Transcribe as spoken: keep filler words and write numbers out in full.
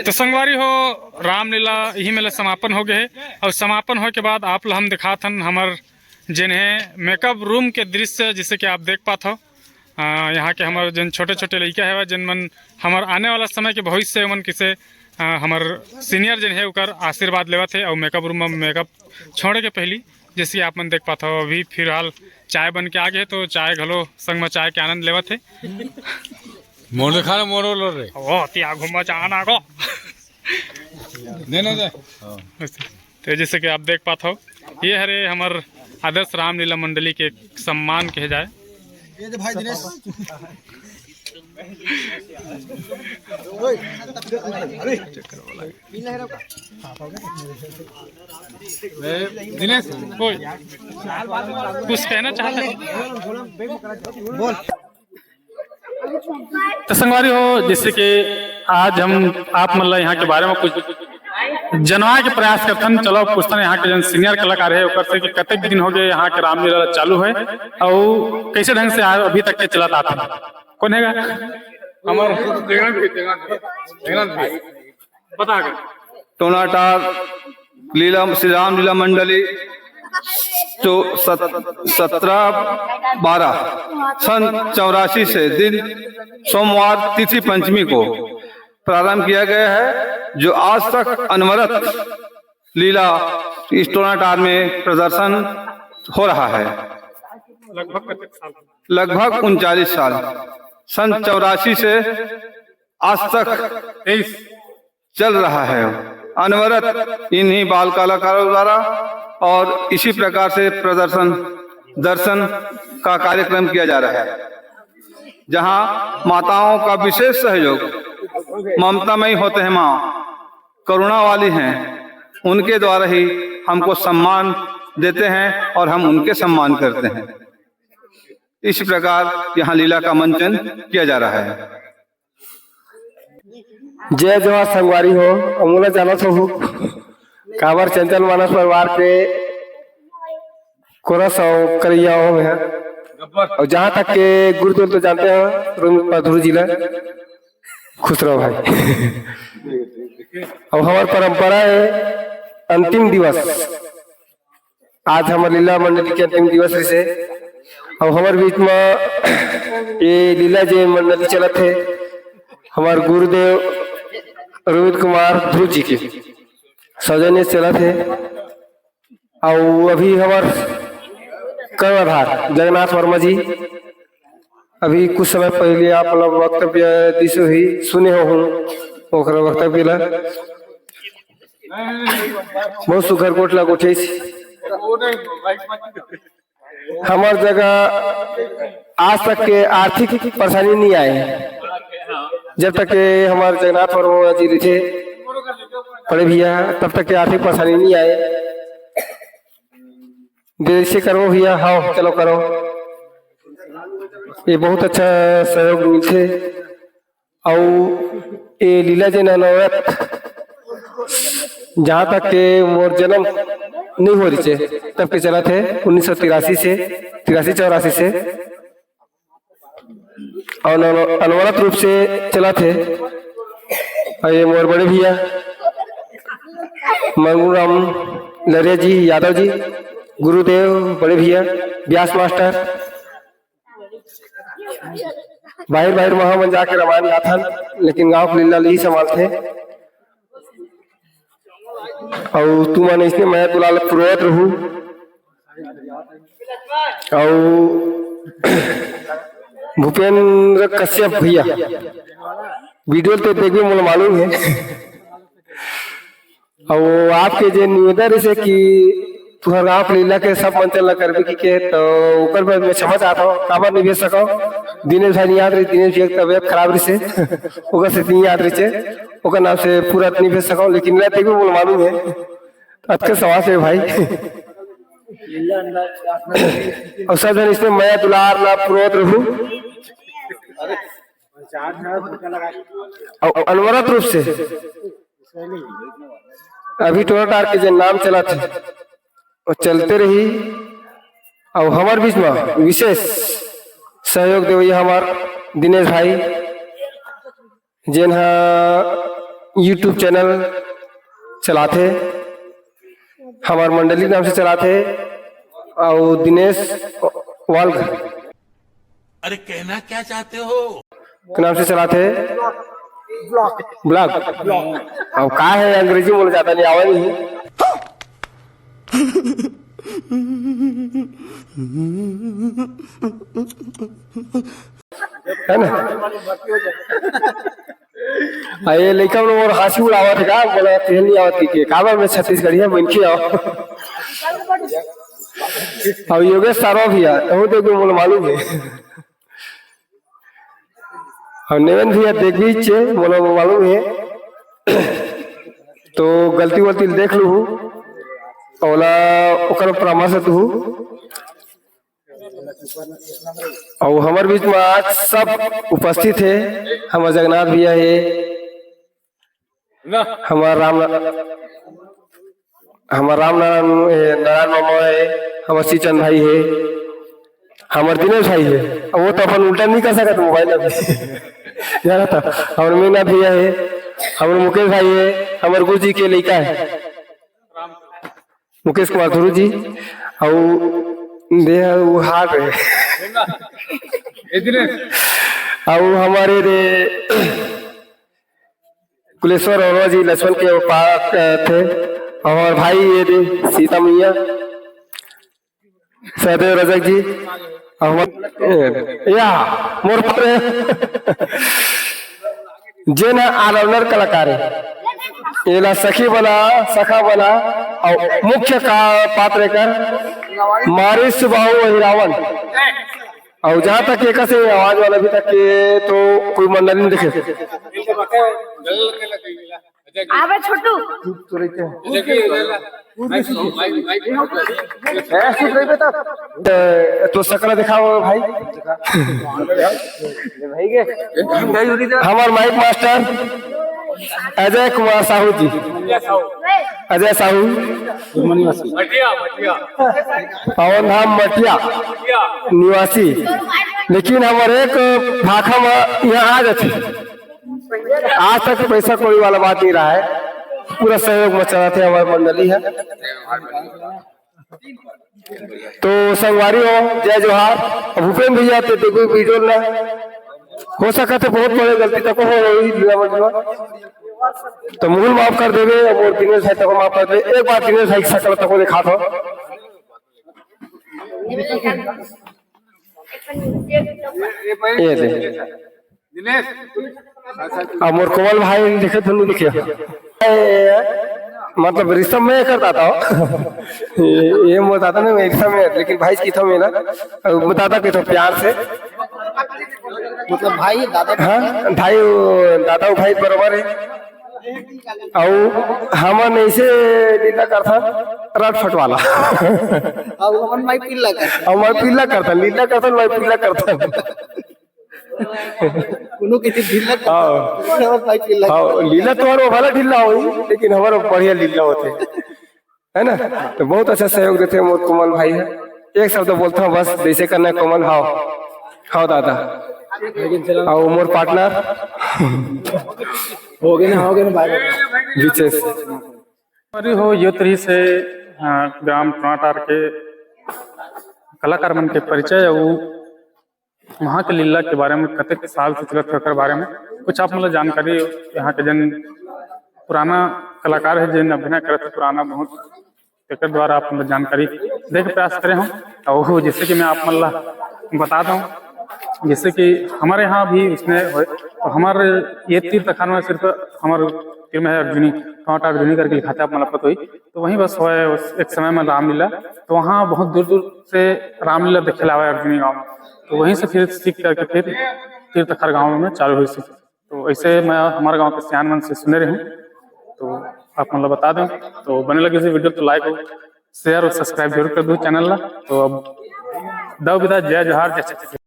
तो संगवारी हो, रामलीला इही मेला समापन हो गए हे। और समापन होए के बाद आप ला हम दिखात हन हमर जेन हे मेकअप रूम के दृश्य, जिसे कि आप देख पात हो। अ, यहाँ के हमर जेन छोटे छोटे लइका हे, जेन मन हमर आने वाला समय के भविष्य, ओमन किसे, अ, हमर सीनियर जेन हे ओकर आशीर्वाद लेवत हे। और मेकअप रूम में मेकअप छोड़े के पहली, जैसे कि आप मन देख पात हो, अभी फिलहाल चाय बन के आ गए, तो चाय घलो संग में चाय के आनंद लेवत हे। मोर देखा ना, मोर लो रे। ओ, तिया घुमा चाह ना को। दे ना दे। तो जैसे कि आप देख पात हो, ये हरे हमर आदर्श रामलीला मंडली के सम्मान कहे जाए। ये दे भाई दिनेश। ओए। दिनेश, कोई कुछ कहना चाहता है? बोल। तो संगवारी हो, जैसे कि आज हम आप मन ला यहाँ के बारे में कुछ जनवाए के प्रयास करथन। चलो, पूछथन यहाँ के जन सीनियर कलाकार हे ओकर से कि कतेक दिन हो गए यहाँ के रामलीला चालू है और कैसे ढंग से आ-, अभी तक के चलत आत हे। कौन हेगा? हमर टोनाटार लीला, श्री रामलीला मंडली, तो सत-, सत्रह बारह सन चौरासी से दिन सोमवार तिथि पंचमी को प्रारंभ किया गया है, जो आज तक अनवरत लीला इस टोनाटार में प्रदर्शन हो रहा है। लगभग कतेक साल? लगभग उनचालीस साल। सन चौरासी से आज तक तेईस चल रहा है अनवरत इन्हीं बाल कलाकारों द्वारा, और इसी प्रकार से प्रदर्शन दर्शन का कार्यक्रम किया जा रहा है, जहां माताओं का विशेष सहयोग, ममतामयी होते हैं माँ, करुणा वाली हैं, उनके द्वारा ही हमको सम्मान देते हैं और हम उनके सम्मान करते हैं। इस प्रकार यहाँ लीला का मंचन किया जा रहा है। जय जोहार संगवारी हो, अउ मोला जानत हो काबर चंचल मानस परिवार के कोरस अउ करैया हो मैं। अउ जहाँ तक के गुरुदेव तो जानते हो, रोहित कुमार ध्रुव जी ला, खुश रहो भाई। अउ हमर परंपरा है अंतिम दिवस, आज हमर लीला मंडली के अंतिम दिवस रिहिसे, अउ हमर बीच म ये लीला जे मंडली चलत हे, हमर गुरुदेव रोहित कुमार ध्रुव जी के सौजन्य से चलत हे। अउ अभी हमर कर्णधार जगन्नाथ वर्मा जी अभी कुछ समय पहले आप लोग वक्तव्य दिस ही सुने हो हूँ, ओकर वक्तव्य ला बहुत सुघर गोठ ला गोठिस। हमर जगह आज तक के आर्थिक परेशानी नहीं आए, जब तक के हमर जगन्नाथ वर्मा जी रहिथे बड़े भैया, तब तक के आर्थिक परेशानी नहीं आए। जैसे करो भैया, हाँ चलो करो, ये बहुत अच्छा सहयोग मिलथे। अउ ये लीला जेन अनवरत जहाँ तक के मोर जन्म नहीं हो रिहिसे तब के चलत हे, उन्नीस सौ तिरासी से, तिरासी चौरासी से अउ अन-, अनवरत रूप से चलत हे। अउ ये मोर बड़े भैया मंगू राम लरिया जी, यादव जी, गुरुदेव, बड़े भैया व्यास मास्टर, बाहिर बाहिर म हमन जाके रामायण गाथन, लेकिन गांव के लीला ल ही संभालथे। अउ तुमन इसने मया दुलार ल पुरोवत रहू। अउ भूपेंद्र कश्यप भैया, वीडियो तो देखबे, मोला मालूम है। अउ आपके जे निवेदन रहिसे कि तुहर गांव के लीला के सब मंचन ला करबे कि के, तो ओकर बर मैं क्षमा चाहत हूँ, काबर नहीं भेज सकव। दिनेश भाई नहीं आत रहिस, दिनेश जी के तबियत खराब रहिसे, ओकर से नहीं आत रहिसे, ओकर नाम से पूरा नहीं भेज सकव, लेकिन लीला देखबे मोला मालूम है। अतके सवाल से भाई। अउ सब जन इसने मया दुलार ला पुरोवत रहू। अउ अनवरत रूप से अभी टोरा टार के जे नाम चलत हे, वो चलते रही। अउ हमर बीच में विशेष सहयोग देवैया हमर दिनेश भाई, जेन ह YouTube चैनल चलाथे, हमर मंडली नाम से चलाथे, अउ दिनेश वाल्ग अरे कहना क्या चाहते हो? के नाम से चलाथे ब्लॉग। अब का हे अंग्रेजी मोला ज्यादा नहीं आवे नहीं। है ना? आ, ये लइका मन मोर हाँसी उड़ावत हे का, बोला तेल नहीं आवत के, का बा मैं छत्तीसगढ़िया बन के आओ। अब योगेश सारवा भी आ, वो देखो मोला मालूम है। और नेवन भी आ, देख भी छे, मोला मालूम है। तो गलती वलती देख लू, ओला ओकर परामर्श दू। अउ हमर बीच में आज सब उपस्थित हे, हमर जगन्नाथ भैया हे, हमर राम, हमर राम नारायण हे, नारायण मामा हे, हमर श्रीचंद भाई हे, हमर दिनेश भाई हे। अब वो तो अपन उल्टा नहीं कर सकत मोबाइल अभी। जाना था, हमर मीना भैया हे, हमर मुकेश भाई हे, हमर गुरुजी के लइका हे। मुकेश कुमार धुरू जी, अउ दे ह उ हार रे। अउ हमर ए दे कुलेश्वर अरोड़ा जी लक्ष्मण के पाक थे, अउ हमर भाई ए दे सीता मैया, सहदेव रजक जी, अउ हमर, ए, या, मोर पात्र हे। जेन ह ऑलराउंडर कलाकार हे, एला सखी बना, सखा बना, अउ मुख्य का पात्र कर मारी सुबाहु वही रावण। अउ जहाँ तक एकर से आवाज वाला भी तक के तो कोई मंडली नहीं देखे। आवे छोटू। चुप तो रहते हैं। हैं, चुप रहिबे तब। तो, तो सकला दिखाओ भाई। हमर माइक मास्टर अजय कुमार साहू जी, अजय साहू, पवन धाम मटिया निवासी, लेकिन हमर एक भाखा में यहाँ आ जाते। आज तक पैसा कौड़ी वाला बात नहीं रहा है, पूरा सहयोग में चलाथे हमर मंडली हे। तो संगवारी हो, जय जोहार। अब भूपेन भैया ते देखो वीडियो ना, हो सकत हे बहुत बड़े गलती तको हो होही। तो मुकुल माफ कर देवे, अब दिनेश भाई तको माफ कर देवे। एक बार दिनेश भाई के सकल तको दिखा दो। ये दे। दिनेश। अब मोर कोमल भाई देखे तो नहीं देखे। ए, मतलब रिश्ता मैं करता था। ये, ये मोर दादा ने रिश्ता में, लेकिन भाई की था मेरा। अब दादा के तो प्यार से। मतलब भाई दादा। हाँ, भाई वो दादा वो भाई बराबर है। अउ हमन ऐसे लीला करथन रटफट वाला। अउ हमन माई पिल्ला करथन। अउ माई पिल्ला करथन, लीला करथन, माई पिल्ला करथन। कोनो के ढीला करथन। हाँ। कोनो भाई पिल्ला। हाँ, लीला तो हर वाला ढीला होही, लेकिन हमारा बढ़िया लीला होथे, है ना? तो बहुत अच्छा सहयोग देथे मोर कोमल भाई हे। एक शब्द बोलता हूँ बस, जैसे करना है कोमल, हाव, हाव दादा। अउ मोर पार्टनर हो गए ना, हो गए ना भाई। विशेष। अरे हो, यो तरी से, अ, ग्राम टोनाटार के कलाकार मन के परिचय अउ वहाँ के लीला के बारे में कतेक साल से चलत हे, ओकर बारे में कुछ आप मन ल जानकारी, यहाँ के जन पुराना कलाकार हे, जिन अभिनय करत हे पुराना बहुत, तेकर द्वारा आप मन ल जानकारी दे के प्रयास करे हूँ। और जैसे कि मैं आप मन ल बता दूँ, जैसे कि हमारे यहाँ भी उसने होए, तो हमारे ये तीर तखार में सिर्फ हमारे तीर में है अर्जुनी, टोंट अर्जुनी करके लिखाथे, आप मन ल पता होही। तो वहीं बस होए उस एक समय में रामलीला, तो वहाँ बहुत दूर दूर से रामलीला देखे ला आवे अर्जुनी गाँव में। तो वहीं से फिर सीख करके फिर तीर तखार गाँव में चालू होइस। तो ऐसे मैं हमारे गाँव के सियान मन से सुने रहे हूँ, तो आप मन ल बता दें। तो बने लगे इस वीडियो तो like, share और subscribe जरूर कर दो चैनल ला। तो अब दव विदा, जय जोहार, जय छत्तीसगढ़।